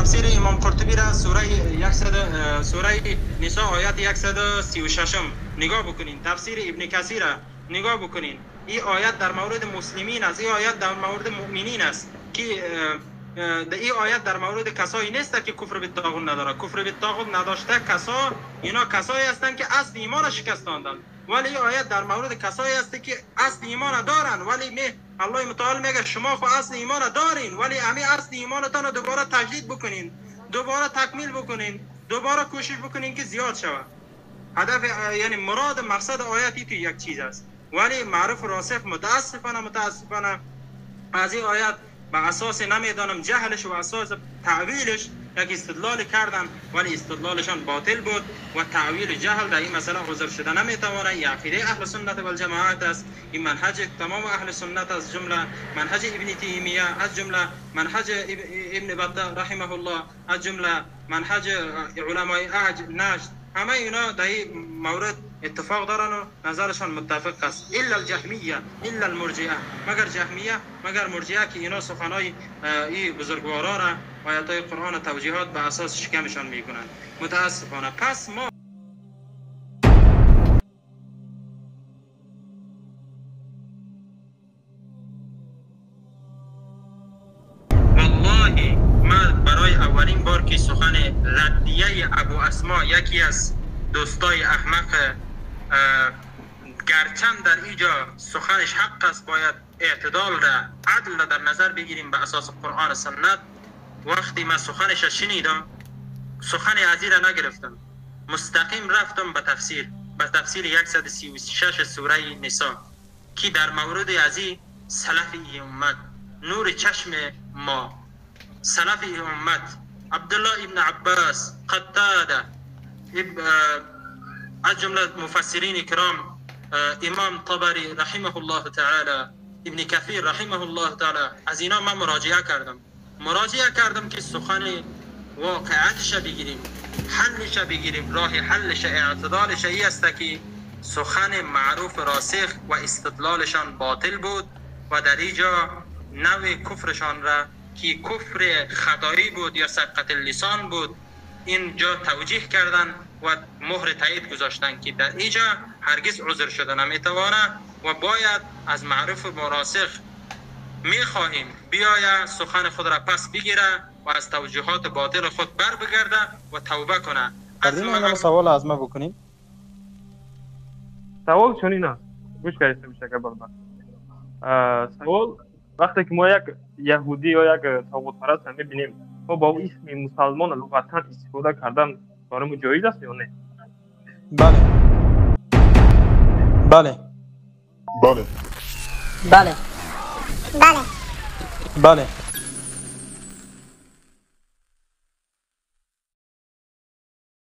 تفسیر امام قرطبی را سوره 100 سوره نساء آیت 136 نگاه بکنین، تفسیر ابن کثیر را نگاه بکنین. این آیت در مورد مسلمین است، این آیت در مورد مؤمنین است که در این آیت در مورد کسایی نیست که کفر به طاغوت نداره. کفر به طاغوت نداشته کسا اینا کسایی هستند که اصل ایمان را شکستاندند، ولی این آیت در مورد کسایی است که اصل ایمان دارن، ولی می الله متعال میگه شما خو اصل ایمان دارین، ولی امی اصل ایمانتان رو دوباره تجدید بکنین، دوباره تکمیل بکنین، دوباره کوشش بکنین که زیاد شود. هدف یعنی مراد مقصد آیت تو یک چیز است، ولی معروف راسخ متاسفانه از این آیت به اساس نمیدانم جهلش و اساس تعویلش یک استدلال کردن، ولی استدلالشان باطل بود و تعویل جهل در این مسئله حاضر شده نمیتوانه. این عقیده اهل سنت و الجماعت است، این منهج تمام اهل سنت از جمله منهج ابن تیمیه، از جمله منهج ابن بطه رحمه الله، از جمله منهج علمای نجد، همه اینا در این مورد اتفاق دارن و نظرشان متفق است، الا الجهمیه الا المرجئه، مگر جهمیه مگر مرجئه که اینا سخنای این بزرگوارا را آیات قرآن و توجیهات به اساس شکمشان میکنند متاسفانه. پس ما والله من برای اولین بار که سخن ردیه ابو اسما یکی از دوستای احمق، گرچند در اینجا سخنش حق است، باید اعتدال را عدل را در نظر بگیریم به اساس قرآن و سنت. وقتی من سخنش شنیدم سخن از را نگرفتم، مستقیم رفتم به تفسیر، به تفسیر 136 سوره نساء که در مورد ازی سلف امت، نور چشم ما، سلف امت عبدالله ابن عباس، قتاده، از جمله مفسرین کرام، امام طبری رحمه الله تعالی، ابن کثیر رحمه الله تعالی، از اینا من مراجعه کردم که سخن واقعتش بگیریم، حلش بگیریم. راه حلش اعتدالش ای است که سخن معروف راسخ و استدلالشان باطل بود و در اینجا نوع کفرشان را که کفر خطایی بود یا سبقت لسان بود اینجا توجیه کردن و مهر تایید گذاشتن که در اینجا هرگز عذر شده نمیتوانه و باید از معروف مراسخ میخواهیم بیایه سخن خود را پس بگیره و از توجیهات باطل خود بر بگرده و توبه کنه. از این سوال از ما بکنیم. سوال چنین است، گوش کنید میشه که برادر. سوال وقتی که ما یک یهودی یا یک طاغوت پرست میبینیم، ما با اسم مسلمان لغتا استفاده کردن برای ما جایز است یا نه؟ بله. بله. بله. بله. بله. بله.